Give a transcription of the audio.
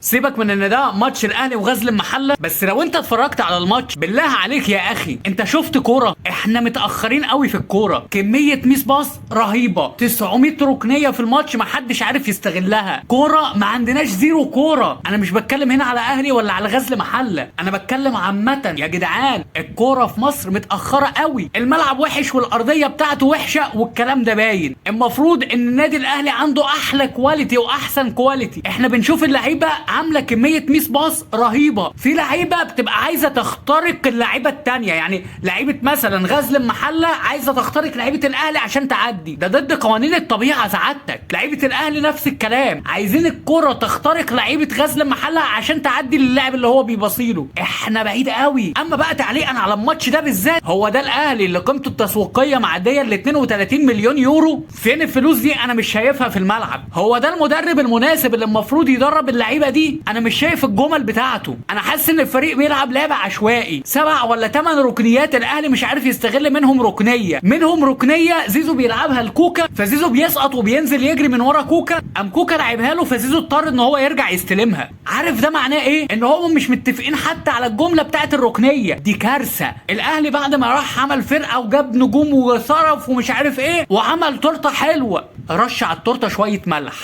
سيبك من ان ده ماتش الاهلي وغزل المحله، بس لو انت اتفرجت على الماتش بالله عليك يا اخي انت شفت كوره؟ احنا متاخرين قوي في الكوره، كمية miss pass رهيبه، 900 ركنيه في الماتش ما حدش عارف يستغلها، كورة ما عندناش zero كوره. انا مش بتكلم هنا على اهلي ولا على غزل محله، انا بتكلم عامة يا جدعان. الكورة في مصر متاخرة قوي، الملعب وحش والارضيه بتاعته وحشة والكلام ده باين. المفروض ان النادي الاهلي عنده احلى quality واحسن quality، احنا بنشوف اللعيبة عامله كمية miss pass رهيبه، في لعيبة بتبقى عايزه تخترق اللعيبة التانية، يعني لعيبة مثلا غزل المحلة عايزه تخترق لعيبة الاهلي عشان تعدي، ده ضد قوانين الطبيعة سعادتك. لعيبة الاهلي نفس الكلام، عايزين الكره تخترق لعيبة غزل المحلة عشان تعدي للاعب اللي هو بيبصيله. احنا بعيد قوي. اما بقى تعليقا على الماتش ده بالذات، هو ده الاهلي اللي قيمته التسويقية معدية ال 32 مليون يورو؟ فين الفلوس دي؟ انا مش شايفها في الملعب. هو ده المدرب المناسب اللي المفروض يدرب اللعيبة دي؟ انا مش شايف الجمل بتاعته. انا حاسس ان الفريق بيلعب لعبه عشوائي، 7 ولا 8 ركنيات الاهلي مش عارف يستغل منهم ركنيه، منهم ركنيه زيزو بيلعبها لكوكا، فزيزو بيسقط وبينزل يجري من ورا كوكا، قام كوكا لعبها له فزيزو اضطر ان هو يرجع يستلمها. عارف ده معناه ايه؟ ان هم مش متفقين حتى على الجملة بتاعت الركنيه دي. كارثة. الاهلي بعد ما راح عمل فرقه وجاب نجوم وصرف ومش عارف ايه وعمل تورته حلوة، رش على التورتة شوية ملح.